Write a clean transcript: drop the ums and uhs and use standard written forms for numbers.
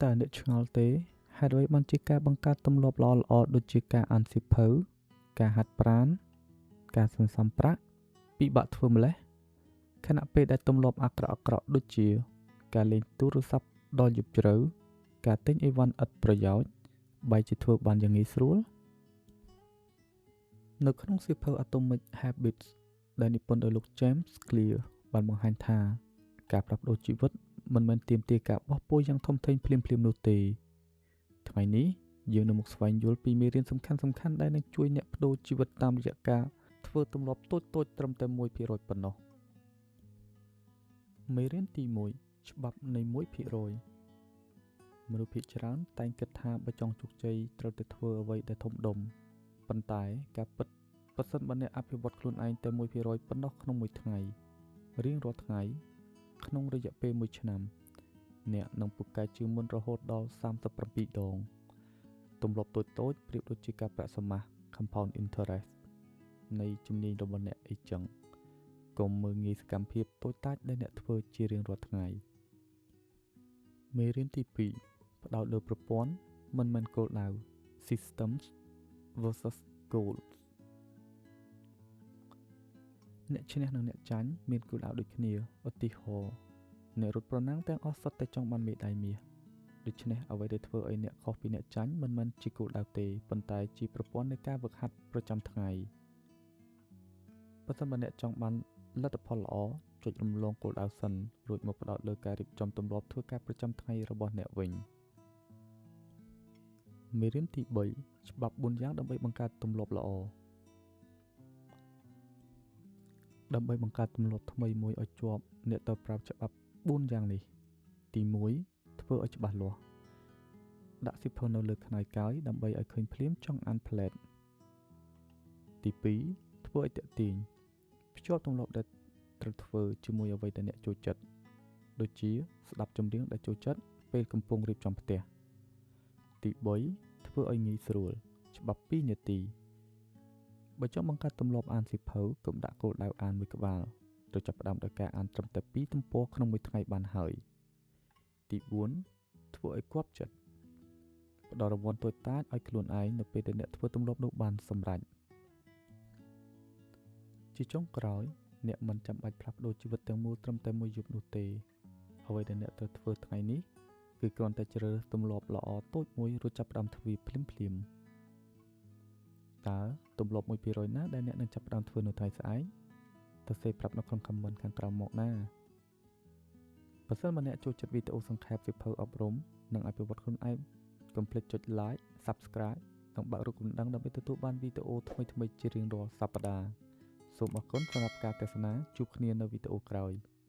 តើអ្នកឆ្ងល់ទេហេតុអ្វីបានជាការបង្កើតទម្លាប់ល្អៗដូចជាការអានសៀវភៅការហាត់ប្រាណការសន្សំប្រាក់ពិបាកធ្វើម្ល៉េះខណៈពេលដែលទម្លាប់អាក្រក់ៗដូចជាការលេងទូរស័ព្ទដល់យប់ជ្រៅការទិញអីវ៉ាន់ឥតប្រយោជន៍បែរជាធ្វើបានយ៉ាងងាយស្រួលនៅក្នុងសៀវភៅ Atomic Habits ដែលនិពន្ធដោយលោក James Clear បានបង្ហាញថាការផ្លាស់ប្ដូរជីវិតមិនមែនទាមទារការបោះពុយយ៉ាងធំធេងភ្លាមៗនោះទេថ្ងៃនេះយើងនឹងមកស្វែងយល់ពីមេរៀនសំខាន់ៗដែលនឹងជួយអ្នកប្ដូរជីវិតតាមរយៈការធ្វើទម្លាប់តូចៗត្រឹមតែ 1% ប៉ុណ្ណោះមេរៀនទី1ច្បាប់នៃ 1% មនុស្សភាគច្រើនតែងគិតថាបើចង់ជោគជ័យត្រូវតែធ្វើអ្វីដែលធំដុំប៉ុន្តែការពិតប្រសិនបើអ្នកអភិវឌ្ឍខ្លួនឯងតែ 1% ប៉ុណ្ណោះក្នុងមួយថ្ងៃរៀងរាល់ថ្ងៃក្នុងរយៈពេល1ឆ្នាំអ្នកនឹងពូកែជាងមុនរហូតដល់37ដងទម្លាប់តូចៗប្រៀបដូចជាការប្រាក់សមាស compound interest នៃជំនាញរបស់អ្នកអីចឹងកុំមើលងាយសកម្មភាពតូចតាចដែលអ្នកធ្វើជារៀងរាល់ថ្ងៃមេរៀនទី2ផ្ដោតលើប្រព័ន្ធមិនមែនគោលដៅ systems versus goals អ្នកឈ្នះនិងអ្នកចាញ់មានគោលដៅដូចគ្នាឧទាហរណ៍អ្នករត់ប្រណាំងទាំងអស់សុទ្ធតែចង់បានមេដាយមាសដូច្នេះអ្វីដែលធ្វើឲ្យអ្នកខុសពីអ្នកចាញ់មិនមែនជាគោលដៅទេប៉ុន្តែជាប្រព័ន្ធនៃការហ្វឹកហាត់ប្រចាំថ្ងៃបើសិនបើអ្នកចង់បានលទ្ធផលល្អចុចរំលងគោលដៅសិនរួចមកផ្ដោតលើការរៀបចំទម្លាប់ធ្វើការប្រចាំថ្ងៃរបស់អ្នកវិញមេរៀនទី3ច្បាប់4យ៉ាងដើម្បីបង្កើតទម្លាប់ល្អដើម្បីបង្កើតទម្លាប់ថ្មីមួយឲ្យជាប់អ្នកត្រូវប្រើច្បាប់4យ៉ាងនេះទី1ធ្វើឲ្យច្បាស់លាស់ដាក់សៀវភៅនៅលើខ្នើយកាយដើម្បីឲ្យឃើញភ្លាមចង់អានផ្លែតទី2ធ្វើឲ្យទាក់ទាញភ្ជាប់ទម្លាប់ដែលត្រូវធ្វើជាមួយអ្វីដែលអ្នកចូលចិត្តដូចជាស្ដាប់ចម្រៀងដែលចូលចិត្តពេលកំពុងរៀបចំផ្ទះទី3ធ្វើឲ្យងាយស្រួលច្បាប់2នាទីបើចង់បង្កើតទម្លាប់អានសៀវភៅកុំដាក់គោលដៅអានមួយក្បាលត្រូវចាប់ផ្ដើមដោយការអានត្រឹមតែ2ទំព័រក្នុងមួយថ្ងៃបានហើយទី4ធ្វើឲ្យគាប់ចិត្តផ្ដល់រង្វាន់តូចតាចឲ្យខ្លួនឯងនៅពេលដែលអ្នកធ្វើទម្លាប់នោះបានសម្រេចជាចុងក្រោយអ្នកមិនចាំបាច់ផ្លាស់ប្ដូរជីវិតទាំងមូលត្រឹមតែមួយយប់នោះទេអ្វីដែលអ្នកត្រូវធ្វើថ្ងៃនេះគឺគ្រាន់តែជ្រើសរើសទម្លាប់ល្អតូចមួយរួចចាប់ផ្ដើមធ្វើភ្លាមៗតើទម្លាប់ 1% ណាដែលអ្នកនឹងចាប់ផ្ដើមធ្វើនៅថ្ងៃស្អែកសរសេរប្រាប់នៅក្នុង comment ខាងក្រោមមកណាបើសិនបើអ្នកចូលចិត្តវីដេអូសង្ខេបសៀវភៅអប់រំនិងអភិវឌ្ឍខ្លួនឯងកុំភ្លេចចុច like Subscribe និងបើករូបកណ្ដឹងដើម្បីទទួលបានវីដេអូថ្មីៗជារៀងរាល់សប្តាហ៍សូមអរគុណសម្រាប់ការទស្សនាជួបគ្នានៅវីដេអូក្រោយ។